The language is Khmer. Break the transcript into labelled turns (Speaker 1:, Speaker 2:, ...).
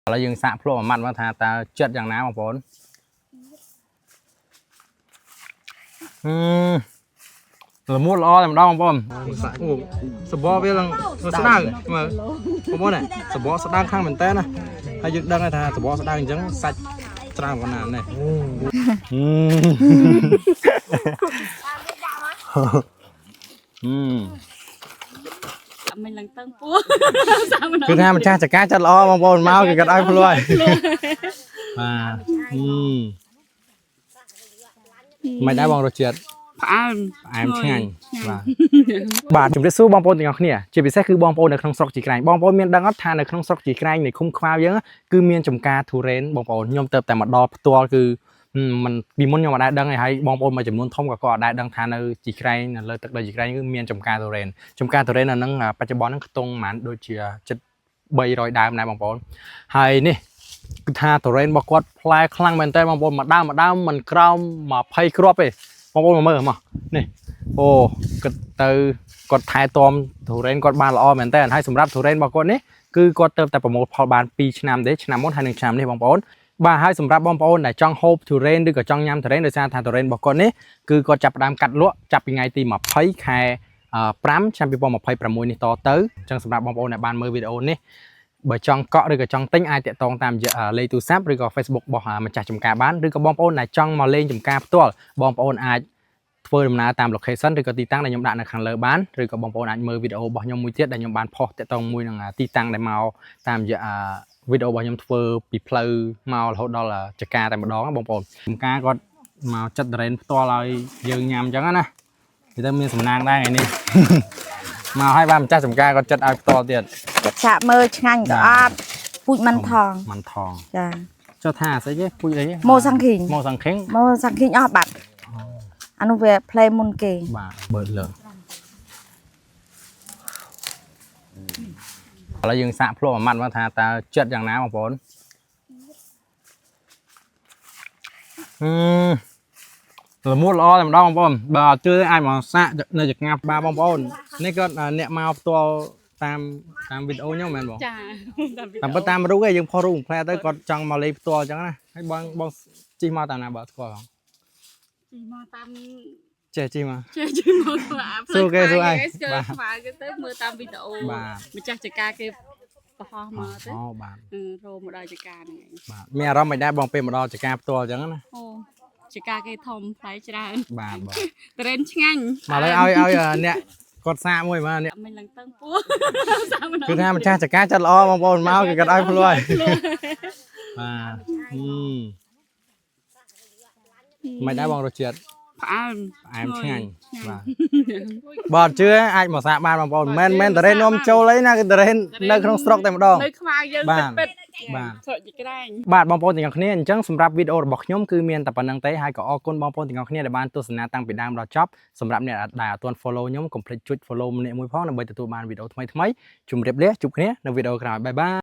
Speaker 1: ឥឡូវយើងសាកភ្លក់មួយម៉ាត់មកថាតើចិត្តយ៉ាងណាបងប្អូនហឹមល្មួតល្អតែម្ដងបងប្អូនសាក់អូសបកវាឡើងស្ដើងមើលបងប្អូនសបកស្ដើងខ្លាំងមែនតើណាហើយយើងដឹងហើយថាសបកស្ដើងអញ្ចឹងសាច់ច្រើនប៉ុណ្ណានេះហឹម
Speaker 2: អត់មិនឡើងតឹងពោះសាម្ដង
Speaker 1: គឺថាម្ចាស់ចកាចិត្តល្អបងប្អូនមកគេគាត់ឲ្យភ្លួយបាទហឹមមិនដែរបងរសជាតិ
Speaker 2: ផ្អែម
Speaker 1: ផ្អែមឆ្ងាញ់បាទបាទជម្រាបសួរបងប្អូនទាំងអស់គ្នាជាពិសេសគឺបងប្អូននៅក្នុងស្រុកជីក្រែងបងប្អូនមានដឹងអត់ថានៅក្នុងស្រុកជីក្រែងនៃឃុំខ្វាវយើងគឺមានចំការទុរេនបងប្អូនខ្ញុំទៅតែមកដល់ផ្ទាល់គឺមិនពីមុនខ្ញុំអត់ដែលដឹងទេហើយបងប្អូនមួយចំនួនធំក៏គាត់អត់ដែលដឹងថានៅជីក្រែងនៅលើទឹកដីជីក្រែងគឺមានចំការទុរេនចំការទុរេននៅហ្នឹងបច្ចុប្បន្នហ្នឹងខ្ទង់ប្រហែលដូចជាជិត300ដើមដែរបងប្អូនហើយនេះគឺថាទុរេនរបស់គាត់ផ្លែខ្លាំងមែនតើបងប្អូនមួយដើមមួយដើមមិនក្រោម20គ្រាប់ទេបងប្អូនមកមើលមកនេះអូគាត់ទៅគាត់ថែទាំទុរេនគាត់បានល្អមែនតើហើយសម្រាប់ទុរេនរបស់គាត់នេះគឺគាត់ទៅតែប្រមូលផលបាន2ឆ្នាំទេឆ្នាំមុនហើយនិងឆ្នាំនេះបងប្អូនបាទហើយសម្រាប់បងប្អូនដែលចង់ហូបទុរេនឬក៏ចង់ញ៉ាំទុរេនដោយសារថាទុរេនរបស់គាត់នេះគឺគាត់ចាប់ផ្ដើមកាត់លក់ចាប់ពីថ្ងៃទី20ខែ5ឆ្នាំ2026នេះតទៅអញ្ចឹងសម្រាប់បងប្អូនដែលបានមើលវីដេអូនេះបើចង់កក់ឬក៏ចង់ទិញអាចតាក់ទងតាមរយៈលេខទូរស័ព្ទឬក៏ Facebook របស់ម្ចាស់ចំការបានឬក៏បងប្អូនដែលចង់មកលេងចំការផ្ទាល់បងប្អូនអាចធ្វើដំណើរតាម location ឬក៏ទីតាំងដែលខ្ញុំដាក់នៅខាងលើបានឬក៏បងប្អូនអាចមើលវីដេអូរបស់ខ្ញុំមួយទៀតដែលខ្ញុំបានផុសតាក់ទងមួយនឹងទីតាំងដែលមកតាមរយៈវីដេអូរបស់ខ្ញុំធ្វើពីផ្លូវមករហូតដល់ចំការតែម្ដងបងប្អូនចំការគាត់មកចិត្តរ៉េនផ្ទាល់ឲ្យយើងញ៉ាំអញ្ចឹងណានិយាយទៅមានសំណាងដែរថ្ងៃនេះ មកឲ្យបានម្ចាស់ចំការគាត់ចិត្តឲ្យផ្ទាល់ទៀត
Speaker 3: ចិត្តឆាកមើលឆ្ងាញ់ក៏អត់ពូជមិនថង
Speaker 1: ម៉ាន់ថង
Speaker 3: ចា
Speaker 1: ចុះថាស្អីគេពូជអីគេ
Speaker 3: ម៉ូសាំងឃីង
Speaker 1: ម៉ូសាំងខេង
Speaker 3: ម៉ូសាំងឃីងអស់បាត់អានោះវាផ្លែមុនគេ
Speaker 1: បាទបើកលើឥឡូវយើងសាកភ្លក់មួយម៉ាត់មកថាតើចិត្តយ៉ាងណាបងប្អូនហឹមល្មួតល្អតែម្ដងបងប្អូនបើអត់ជឿអាចមកសាកនៅចង្ងាប់បាទបងប្អូននេះគាត់អ្នកមកផ្ទាល់តាមតាមវីដេអូខ្ញុំមែនបង
Speaker 2: ចាតាមវីដេ
Speaker 1: តាមពិតតាមរូបឯងយើងផុសរូបផ្លែទៅគាត់ចង់មកលេងផ្ទាល់អញ្ចឹងណាហើយបងបងជិះមកតាមណាបើស្គាល់ហង
Speaker 2: ជីមកតាម
Speaker 1: ចេះជិះមក
Speaker 2: ចេះជីមកអា
Speaker 1: សួរគេសួរឯង
Speaker 2: គេ
Speaker 1: បាទ
Speaker 2: ខ្វៅគេទៅមើលតាមវីដេអូ
Speaker 1: បាទ
Speaker 2: ម្ចាស់ចការគេបង្ហោះមកទៅ
Speaker 1: អូបាទ
Speaker 2: រោមកដល់ចការហ្នឹងឯង
Speaker 1: បាទមានអារម្មណ៍មិនដែរបងពេលមកដល់ចការផ្ទាល់អញ្ចឹងណា
Speaker 2: អូចការគេធំផ្លែច្រើន
Speaker 1: បាទបង
Speaker 2: តរេនឆ្ងាញ់
Speaker 1: មកលើឲ្យឲ្យអ្នកគាត់សាកមួយបាទអ្នក
Speaker 2: អត់មិនឡើងតឹងពោះសាម្ដង
Speaker 1: គឺថាម្ចាស់ចការចិត្តល្អបងប្អូនមកគេគាត់ឲ្យភ្លួយបាទហឹមមិនដែរបងរសជាតិ
Speaker 2: ផ្អែម
Speaker 1: ផ្អែមឆ្ងាញ់បាទបើអត់ជឿអាចមកសាកបានបងប្អូនមិនមែនតរេននាំចូលអីណាគឺតរេននៅក្នុងស្រុកតែម្ដង
Speaker 2: នៅខ្មៅយើង
Speaker 1: បាទ
Speaker 2: ពិតៗ
Speaker 1: បាទ
Speaker 2: ស្រុកជីក្រែង
Speaker 1: បាទបងប្អូនទាំងអស់គ្នាអញ្ចឹងសម្រាប់វីដេអូរបស់ខ្ញុំគឺមានតែប៉ុណ្្នឹងទេហើយក៏អរគុណបងប្អូនទាំងអស់គ្នាដែលបានទស្សនាតាំងពីដើមដល់ចប់សម្រាប់អ្នកដែលអត់ទាន់ follow ខ្ញុំកុំភ្លេចចុច follow ម្នាក់មួយផងដើម្បីទទួលបានវីដេអូថ្មីៗជម្រាបលាជួបគ្នានៅវីដេអូក្រោយបាយបាយ។